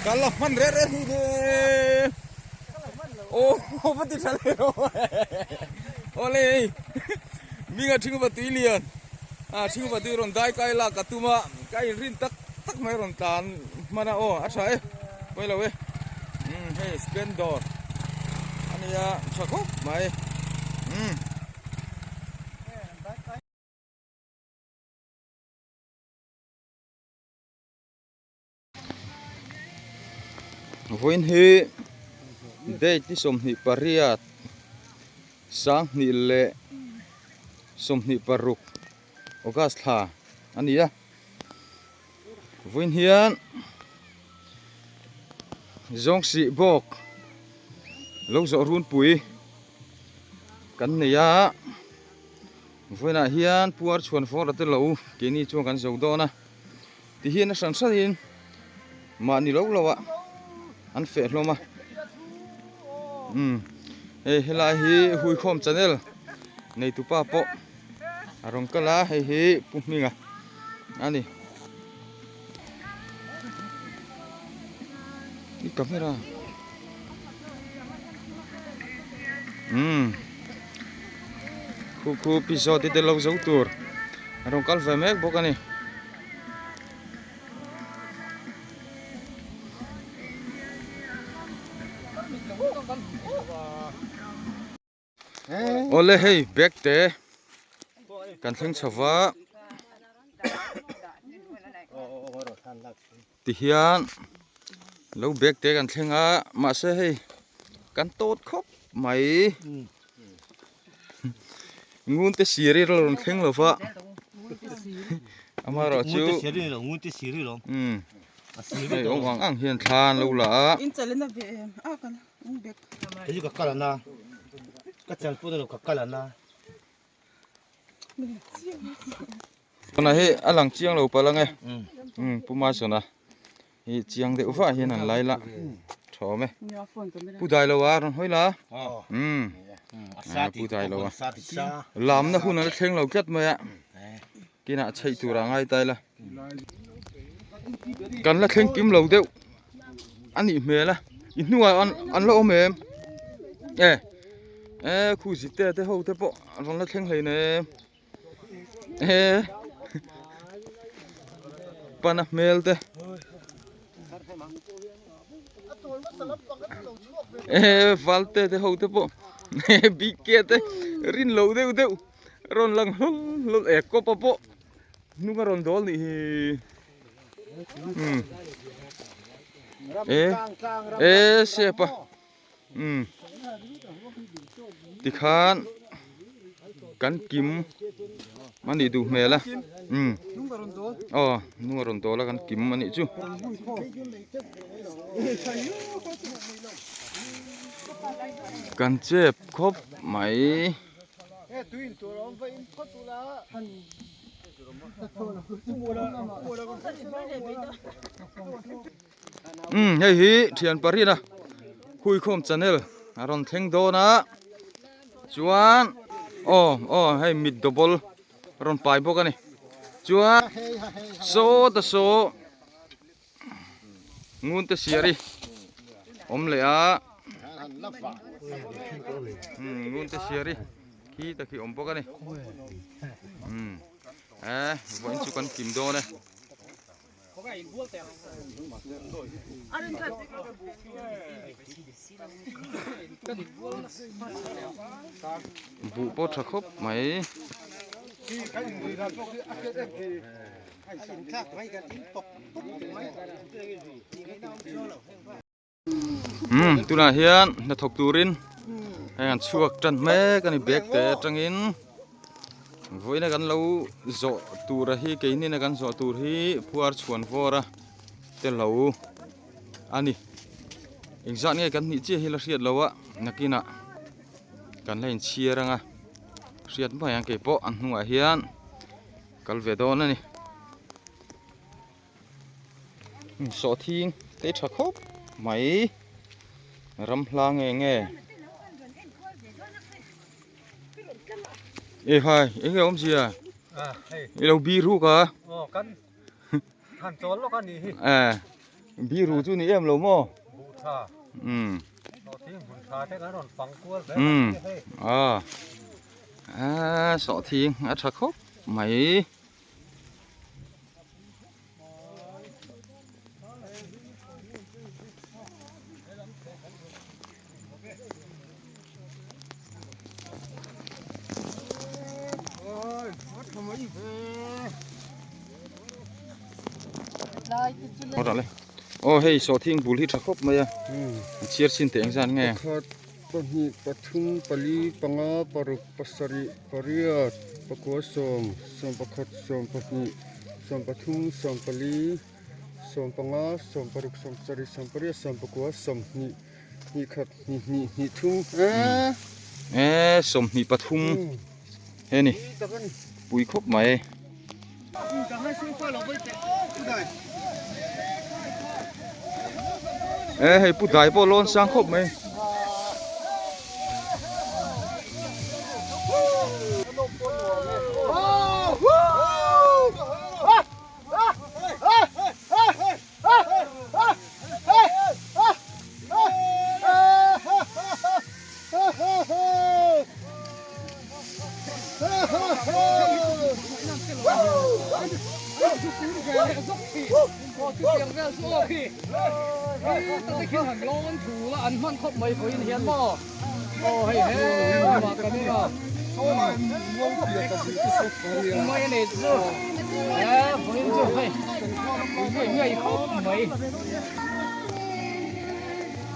Ka la hman reh reh hi le. Aw va ti tha leh rawh. Awle hei Minga Thingva tui lian a Thingva tui rawn dai kai lak ka tum a ka inrin tak tak mai rawn tlan hman a aw a tha e pawi lo e umm hei Splendor a nia tha khawp mai umm. Vawiin hi date ni 28 2026 August thla a ni a vawiin hian zawngsih bawk lo zawh runpui kan nei a vawiinah hian puar chhuan fawr a tel lo keini chuan kan zo dawn a. Ti hian a hran hran in mahni lo lo ah an feh hlawm a umm hei helai hi huikhawm channel nei tupa pawh a rawn kal a hei hi pu hminga a ni i camera umm khu khu pi zawt te te lo zo tur a rawn kal ve mek bawk a ni. Awle hei bag te kan thleng chho va tihian lo bag te kan thleng a mahse hei kan tawt khawp mai. Ngun te sir i rawn thleng lo va amaherawh chu ngun te sir i lawm hei awm ang ang hian thla an lo la a in chalena ve em a kan ung bek hei chu ka kal ana ka chal pawh nilo ka kal ana Sona hi a lang chiang lo palh ange Puma sona hi chiang deuh vah hian an lai la tha awm e pu dai lo a rawn hawi la umm pu dai lo a lamna hun a la thleng lo tlat mai a kinah chheih tur a ngai tai la kan la thleng kim lo deuh a nih hmel a i hnuah an la awm em e e khu zite te ho te pawh an rawn la thleng hlei nem. He pana hmel te he valte te ho te pawh he bike te rin lo deuh deuh rawn lang hlawl hlawl e kawpa pawh hnung a rawn dawl nih hi umm e e sepa. Umm tikhan kan kim a nih duh hmel a umm aw hnung a rawn dawl a kan kim a nih chu kan chep khawp mai. Umm hei hi thian pariat a huikhawm channel a rawn thleng dawn a chuan aw aw hei mit double a rawn pai bawk a ni chuan saw ta saw ngun te siar hi awm leh a umm ngun te siar hi khi ta khi awm bawk a ni umm e vawiin chu kan kim dawn e. Buh pawh tha khawp mai. Umm tunah hian hnathawk turin hei an chhuak tan mek a ni bag te atangin vawiina kan lo zawh tur a hi keinin a kan zawh tur hi phuar chhuan vawr a te lo a ni engzah nge kan hnih chiah hi la hriat loh a nakinah kan la inchhiar ang a hriat mai ang keipawh an hnungah hian kal ve dawn a ni. Sawhthing te tha khawp mai ram hla nge nge e hai eng nge awmzia i lo bi ruk a kan han chawl lawk a nih hi e Biru chu ni em lo maw? Umm. Umm a a sawhthing a tha khawp mai. Aw hei sawhthing bul hi tha khawp mai a chhiar chin teh engzat nge. Pakhat pahnih pathum pali panga paruk pasarih pariat pakua sawm sawmpakhat sawmpahnih sawmpathum sawmpali Sawmpanga, sawmparuk, sawmsarih, sawmpariat, sawmpakua, sawmhnih, hnihkhat, hnihhnih, hnihthum, eeh. Eeh 23 he ni pui khawp mai. Eeh hei pu dai pawh lawn sang khawp mai.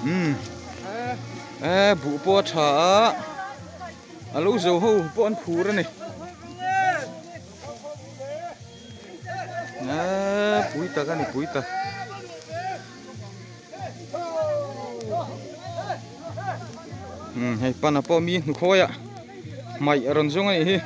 Umm eh buh pawh a tha a a lo zo ho pawh an phur a ni eh pui tak a ni pui tak. Umm hei pana pawh mi hnukhawi ah hmaih a rawn zawng a nih hi.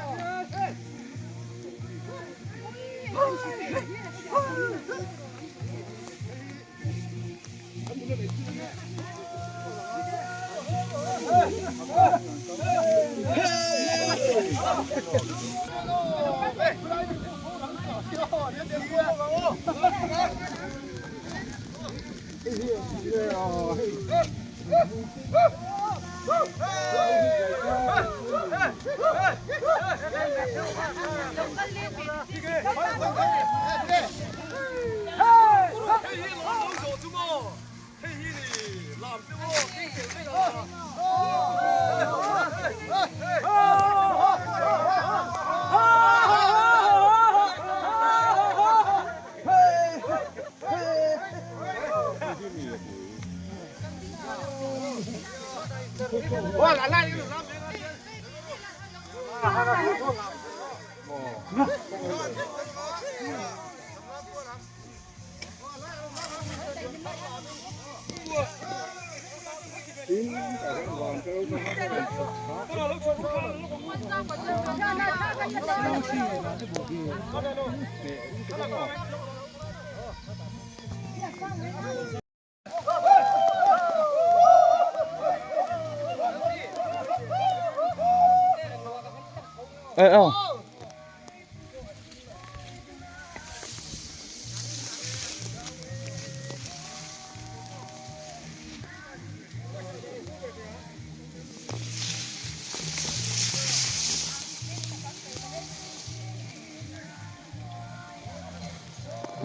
Ê ô.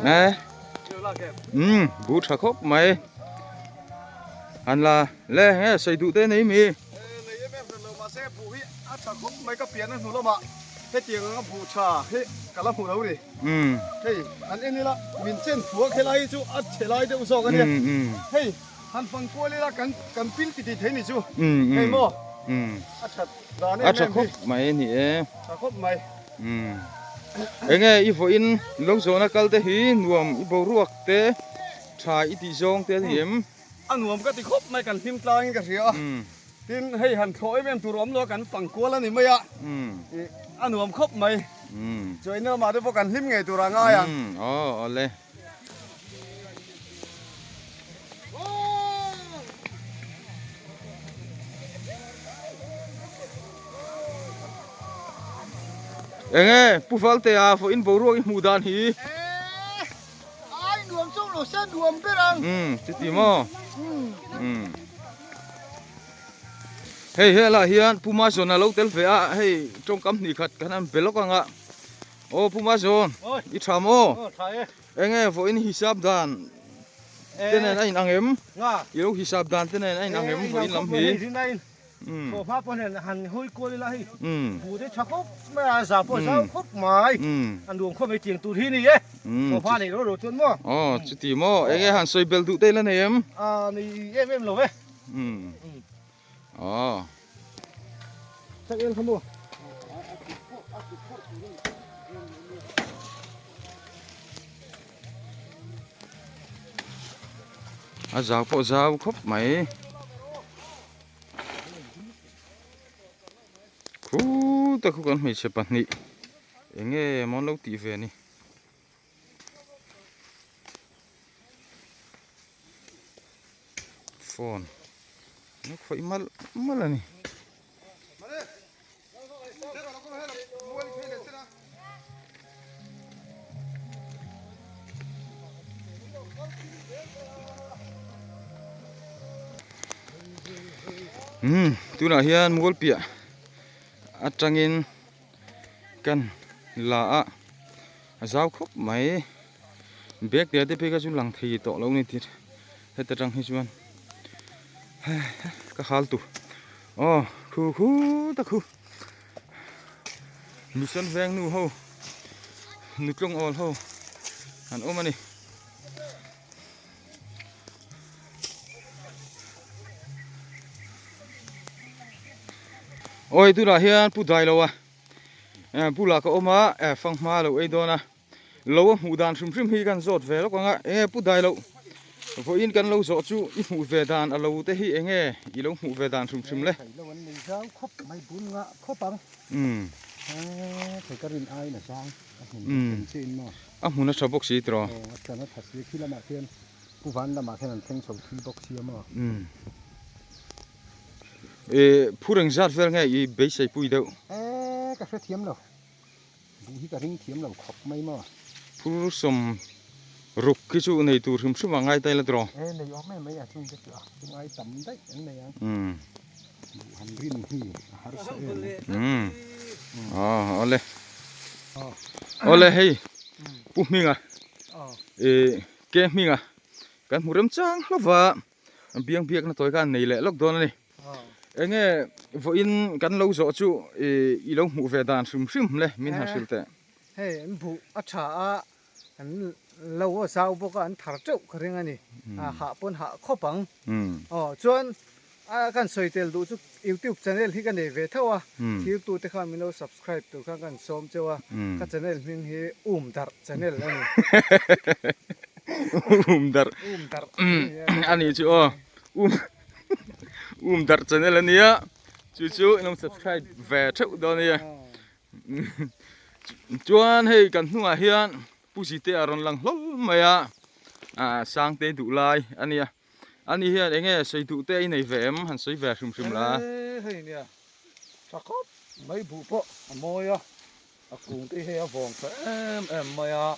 Nè. Ừ, bú tha khawp mai. An la le nge sawi duh te nei mi. Nei em em hran lo mahse buh hi a tha khawp mai ka pian a hnu lamah hetiang anga buh tha hi ka la hmu lo ni. Hei han en ila min chen thua khelai hi chu a chhe lai deuh zawk a nia. Hei han fang kual ila kan kan pil ti ti thei ni chu. Hei maw a that dan em em hi. A tha khawp mai a ni e. Tha khawp mai. Enge i vawiin lo zawhna kal te hi nuam i boruak te tha i tih zawng te a ni em? A nuam ka ti khawp mai kan hlim tlangin ka hria a, tin hei han thlawh em em tur awm lo a kan fang kual a ni mai a, a nuam khawp mai, chuan lamah te pawh kan hlim ngei tur a ngai ang. Aw awle. Enge Pu Valtea vawiin boruak i hmuh dan hi? Ai nuam chu lo se nuam ber ang. Umm chuti maw? Umm. Hei helah hian Pu Mazawn a lo tel ve a, hei tawngkam hnih khat kan han be lawk ang a. Aw Pu Mazawn, i tha maw? Aw tha e. Enge vawiin hisap dan te nen a inang em? I lo hisap dan te nen a inang em vawiin lam hi? Thaw hma pawh hian han hawi kual ila hei buh te tha khawp mai a, zau pawh zau khawp mai, a nuam khawp mai tiang tur hi a ni e, thaw hma nei ro ro chuan maw? Aw chuti maw, enge han sawi bel duh te ila nei em? A nei em em lo e. Aw. Chak en kha maw? A zau pawh zau khawp mai. Khuta khu kan hmeichhe pahnih enge maw an lo tih ve ni. Phone an khawih malh malh a ni. Umm tunah hian mual piah atangin kan la a a zau khawp mai bag te te phei kha chu lang thei tawh lo a ni tih heta tang hi chuan ka hal tur aw khu khu ta khu mission veng nu ho nutlung awl ho an awm a ni. Awi tunah hian pu dai lo a bulah ka awm a fanghma lo ei dawn a lo a hmuh dan hrim hrim hi kan zawt ve lawk ang a enge pu dai loh vawiin kan lo zawh chu i hmuh ve dan a lo te hi enge i lo hmuh ve dan hrim hrim le. Thei lo an nei zau khawp mai bun ngah khawp ang thei ka rin aiin a zang a hmun ka thlen chiah in maw. A hmun a tha bawk si tiraw. Aw a tlan a tha si khi lamah khian Pu Van lamah khian an thleng chho thui bawk sia maw. E phur eng zat vel nge i beisei pui deuh. E ka hrethiam lo. Buh hi ka ring thiam lo khawp mai maw. Phur sawm ruk khi chu nei tur hrim hrim ah ngai ta ila tiraw. E nei awm em mai a chung te chu a chung ai tam daih an nei ang. Buh han rin hi a harsa em. Umm aw awle awle hei Pu Hminga e ke Hminga kan hmu rem chang hlauh a. Biang biakna tawi khan nei leh lawk dawn a ni. Enge vawiin kan lo zawh chu i lo hmuh ve dan hrim hrim le min han hrilh teh. Hei an buh a tha a, an lo a zau bawk a, an thar teuh ka ring a ni. Hah pawn hah khawp ang. Aw chuan kan sawi tel duh chu youtube channel hi ka nei ve tho a, thirtute khan min lo subscribe tur khan kan sawm cheu a, ka channel hming hi Umdarh channel a ni. Um darh Um darh a nih chu aw um um darh channel a nia chu chu in lo subscribe ve theuh dawn a nia chuan hei kan hnungah hian pu zite a rawn lang hlawl mai a ah sangte duh lai a nia ani hian eng nge sawi duh te a inei ve em han sawi ve hrim hrim la hei nia tha khawp mai buh pawh a mawi a. A kung te hi a vawng tha em em mai a,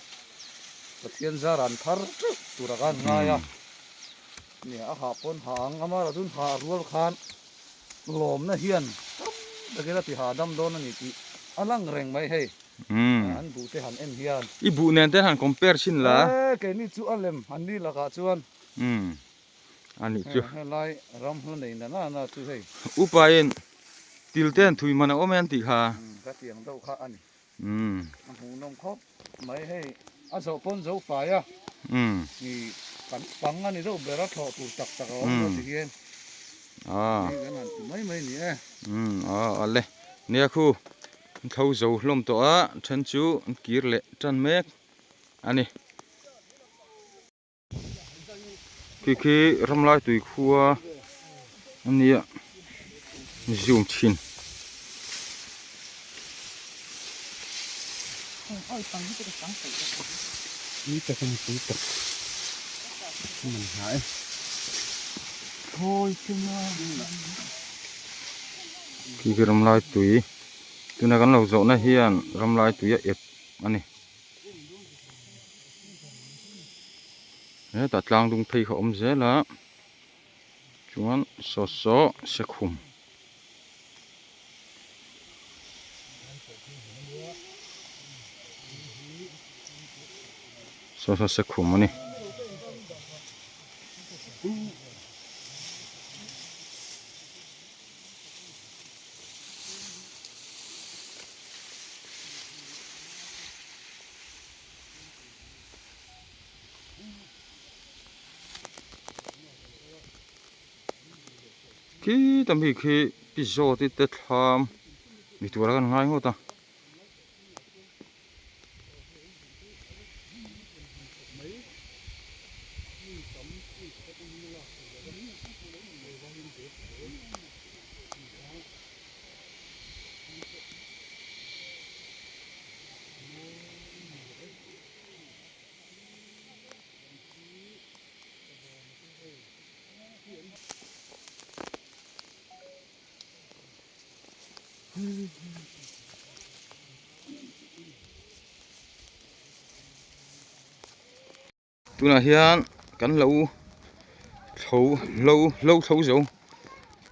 Pathian zar an thar teuh tur a kan ngai a, nia a hah pawn hah ang a mara chun hah rual khan lawmna hian tam takin a ti hahdam dawn a ni tih a lang reng mai hei an buh te han en hian. I buh nen te han compare thin la. E keini chu a lem an ni lakah chuan. A nih chu. Helai ram hla nei na na na chu hei. Upa in til te an thui man a awm e an tih kha. Ka tiang deuh kha a ni. A hmuhnawm khawp mai hei a zawh pawn zo fai a. Ni kan pang a ni deuh ber a thlawh tur tak tak a awm lo ti hian. Ni kan han ti mai mai ni e. A le nia khu an thlo zo hlawm tawh a then chu an kir leh tan mek a ni. Khi khi ramlai tui khua a nia zoom chhin. Khi khi ramlai tui tuna kan lo zawhna hian ramlai tui a ep a ni. Hetah tlang dung phei kha a awm zel a chuan saw saw sekhum. Saw saw sekhum a ni. Khita mi khi pi zawt te thlam ni tura kan ngai ngawt a. Tunah hian kan lo thlo lo lo thlo zo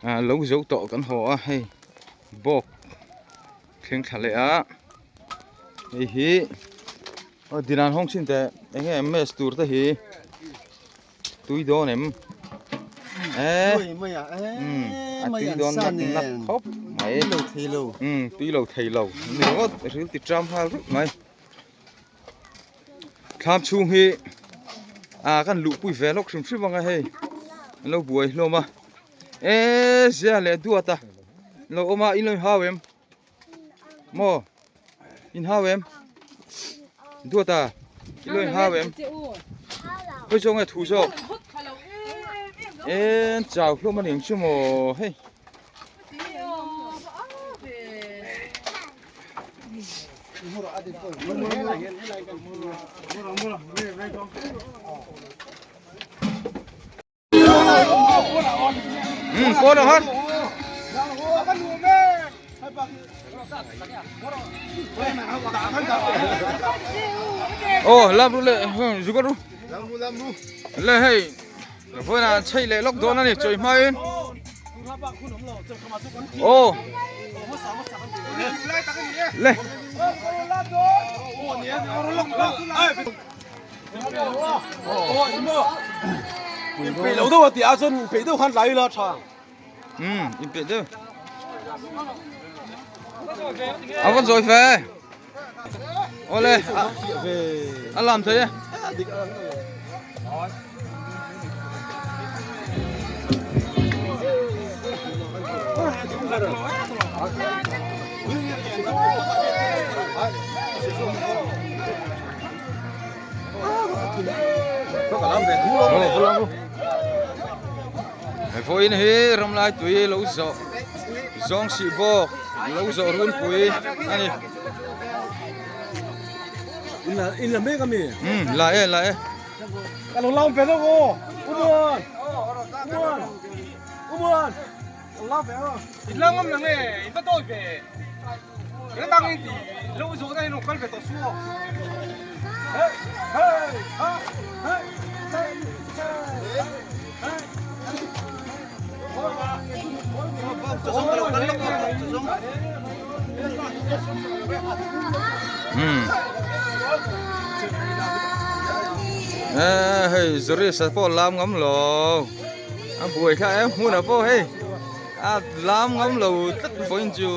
ah lo zo tawh kan haw a hei bawk thleng thla leh a hei hi aw dinan hawng chhin teh eng nge mess tur te hi tui dawn em eh a tui dawn nak nak khawp mai tui lo thei lo ni ringawt ril ti tram nghal rup mai. Thlam chhung hi ah kan luhpui ve lawk hrim hrim ang a hei an lo buai hlawm a eee zia leh duat a lo awm a in lo inhau em maw inhau em duat a in lo inhau em hawi zawk nge thu zawk eee an chau hlawm a ni ang chu maw hei. Cô nào hết Ồ, làm ru lệ, dù có ru. Lệ hei, voi là chạy lệ lốc đó này, chơi mai. Ồ. Le. In pe lo deuh a tih ah chuan in peih deuh khan tlai ila tha. Um, in peih deuh. A van zawi fe. Awle, a lam thei e. Vawiin hi ramlai tui lo zawh zawng sih bawk lo zawh runpui a ni. In la mek ami? Um la e la e. Ka lo lam ve deuh aw. Umuan. Umuan. Umuan. Lo lam ve aw. In la ngam nang e, in va tawi ve. Ka tang in ti lo zawh na in kal ve tawh su aw. Hey hey ha hey hey hey. Eee hei Zurisa pawh lam ngam lo a buai thla em hmunah pawh hei a lam ngam lo tlat vawiin chu.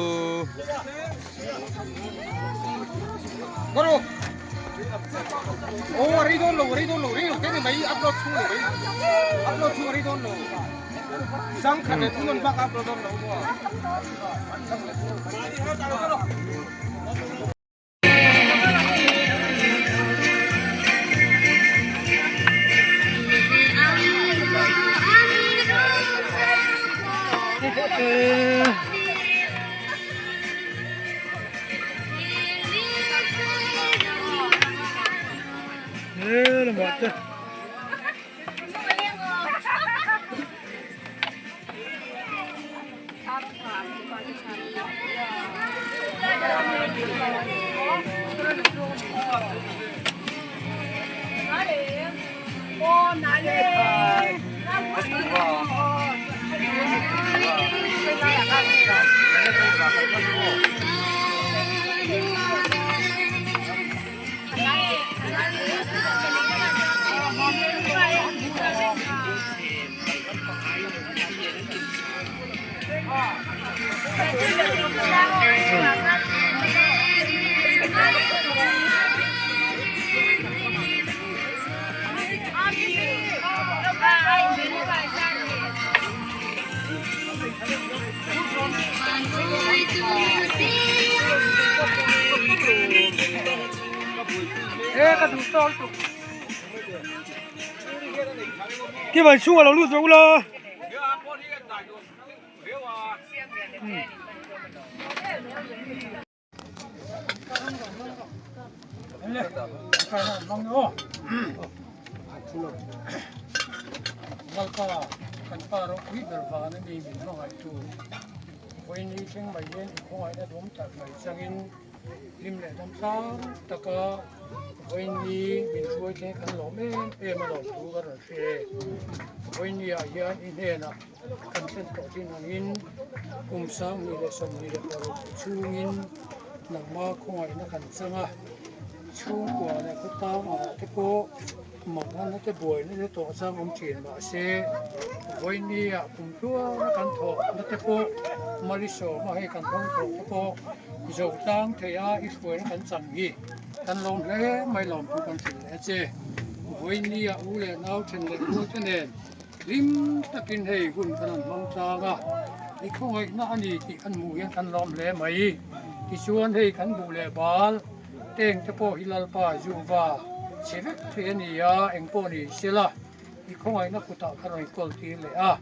Ki van chhungah lo lut rawh ula. Lalpa kan pa ropui ber van a mi min hmangaihtu vawiin thleng mai hian i khawngaihna dawm tak mai changin hlim leh dam tlang taka vawiin ni min hruai thleng kan lawm em em a lawm thu ka rawn hre vawiin ni ah hian i hnenah kan thlen tawh thin angin kum sanghnih leh 26 chhungin nangma khawngaihna kan chang a chhungkua leh khawtlang ah te pawh manghana te buaina te tawh chang awm thin mahse vawiin ah kum tluang a kan thawh na te pawh malisawma hei kan hawng thawh te pawh zo tlang thei a i hruaina kan chang hi kan lawm hle mai lawm thu kan hrilh leh a che vawiin ah u leh nau then leh rual te nen Hlim takin hei hun kan han hmang tlang a, i khawngaihna a ni tih kan hmuh hian kan lawm hle mai. Tichuan hei kan buh leh bal teng te pawh hi Lalpa Zuva chhe vek thei a ni a, eng pawh ni sela i khawngaihna kutah ka rawn kawl tir leh a,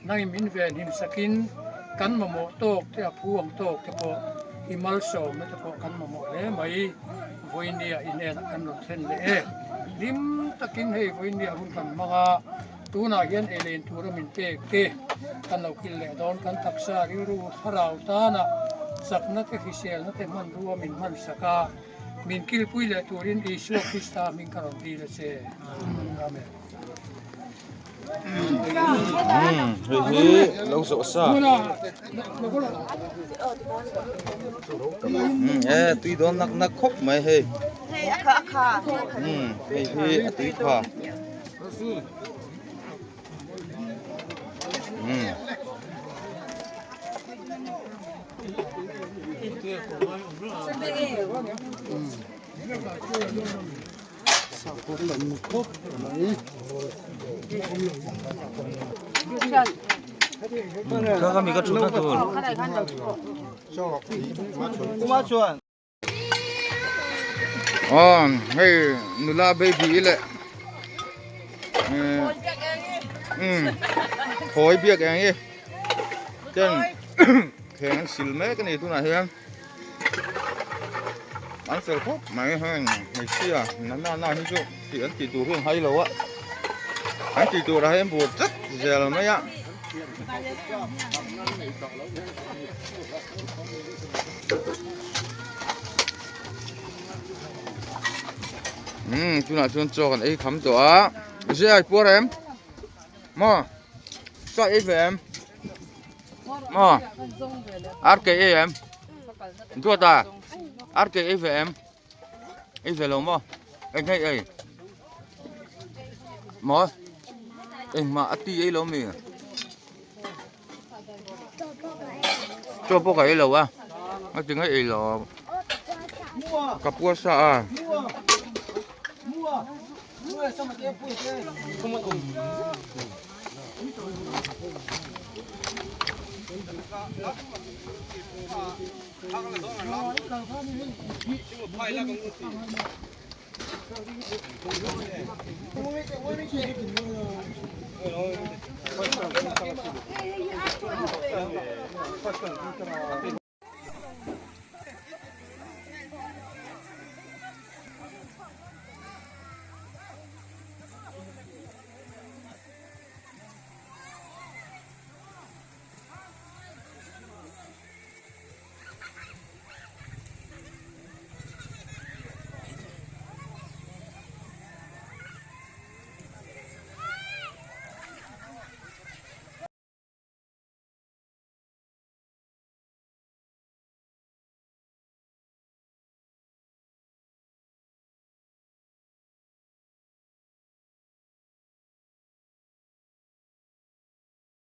nangin min ven him sakin kan mamawh tawk te a phu ang tawk te pawh i malsawmna te pawh kan mamawh hle mai. Vawinia i hnenah kan rawn thlen leh e. Hlim takin hei vawinia hun kan hmang a, tunah hian ei len tura min pek te kan lo kil leh dawn. Kan taksa rilru thlarau tana chakna te hriselna te hmanrua min hman sak a, min kilpui leh turin Isua Krista hming ka rawn dil a che. Amen. Hei hi lo zawh sa e tui dawn nak nak khawp mai hei hei hi a tui kha Aw hei nula baby leh thawi biak eng hi ten thleng an sil mek a ni tunah hian. An fel khawp mai heng hmeichhia na na na hi chu tih an tih tur hi an hai lo a an tih tur ah hian bur tlat zel mai a. Umm tunah chuan chaw kan ei kham tawh a zia i puar em maw chaw ei ve em. Maw ar ke ei em duat a ar ke ei ve em ei ve lo maw eng hei ei maw engmah a ti ei lo mi chaw pawh ka ei lo a a ti ngai ei lo ka puar sa a.